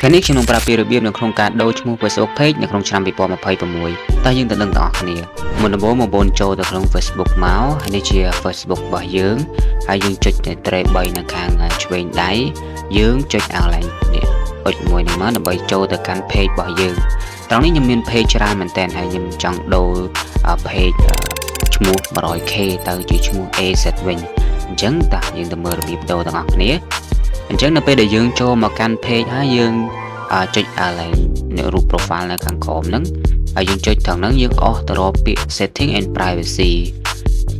ថ្ងៃនេះខ្ញុំនឹងប្រាប់ពីរបៀបនៅក្នុងការដូរឈ្មោះ Facebook Page នៅក្នុងឆ្នាំ2026តើយើងទៅដឹងទាំងអស់គ្នាមុនដំបូងបងប្អូនចូលទៅក្នុង Facebook មកហើយនេះជា Facebook របស់យើងហើយយើងចុចទៅត្រេ3នៅខាងឆ្វេងដៃយើងចុចអាកន្លែងនេះអុចមួយនេះមកដើម្បីចូលទៅកាន់ page របស់យើងត្រង់នេះខ្ញុំមាន page ច្រើនមែនតើហើយខ្ញុំចង់ដូរ page ឈ្មោះ 100K ទៅជាឈ្មោះ AZ វិញអញ្ចឹងតើយើងទៅមើលរបៀបដូរទាំងអស់គ្នាអញ្ចឹងនៅពេលដែលយើងចូលមកកាន់ page ហើយយើងចុចអាឡែងនៅរូប profile នៅខាងក្រោមហ្នឹងហើយយើងចុចត្រង់ហ្នឹងយើងអស់ទៅរកពាក្យ setting and privacy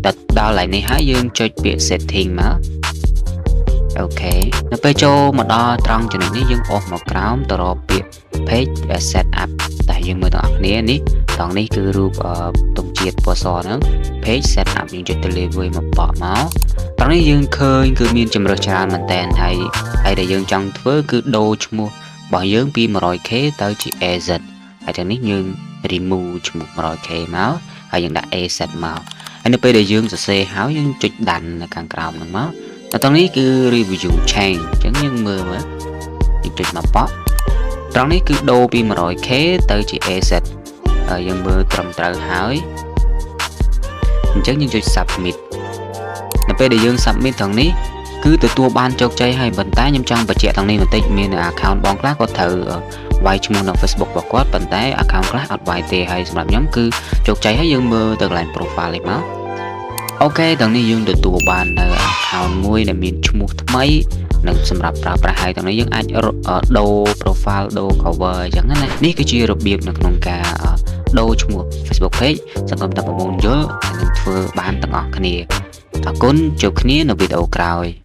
ដល់ដល់ឡែងនេះហើយយើងចុចពាក្យ setting មក OK នៅពេលចូលមកដល់ត្រង់ចំណុចនេះយើងអស់មកក្រោមទៅរកពាក្យ page set up តែយើងមើលទាំងអស់គ្នានេះត្រង់នេះគឺរូបទង់ជាតិពណ៌សហ្នឹង page set up យើងចុចទៅលើមួយមកបកមកត្រង់នេះយើងឃើញគឺមានជំរើសច្រើនមែនតើហើយហើយដែលយើងចង់ធ្វើគឺដូរឈ្មោះរបស់យើងពី 100K ទៅជា AZ ហើយទាំងនេះយើង remove ឈ្មោះ 100K មកហើយយើងដាក់ AZ មកហើយនៅពេលដែលយើងសរសេរហើយយើងចុច done នៅខាងក្រោមហ្នឹងមកដល់ត្រង់នេះគឺ review change អញ្ចឹងយើងមើលមើលយើងចុចមកប៉ក់ត្រង់នេះគឺដូរពី 100K ទៅជា AZ ហើយយើងមើលត្រឹមត្រូវហើយអញ្ចឹងយើងចុច submit នៅពេលដែលយើង submit ត្រង់នេះគឺទទួលបានជោគជ័យហើយប៉ុន្តែខ្ញុំចង់បញ្ជាក់ត្រង់នេះបន្តិចមាន account បងខ្លះគាត់ត្រូវវាយឈ្មោះនៅ Facebook របស់គាត់ប៉ុន្តែ account ខ្លះអត់វាយទេហើយសម្រាប់ខ្ញុំគឺជោគជ័យហើយយើងមើលទៅកន្លែង profile នេះមក OK ទាំងនេះយើងទទួលបាននៅ account មួយដែលមានឈ្មោះថ្មីនិងសម្រាប់ប្រើប្រាស់ហើយទាំងនេះយើងអាចដូរ profile ដូរ cover អញ្ចឹងណានេះគឺជារបៀបនៅក្នុងការដូរឈ្មោះ Facebook page សង្ឃឹមថាបងប្អូនយល់ហើយនឹងធ្វើបានទាំងអស់គ្នាអរគុណជួបគ្នានៅវីដេអូក្រោយ។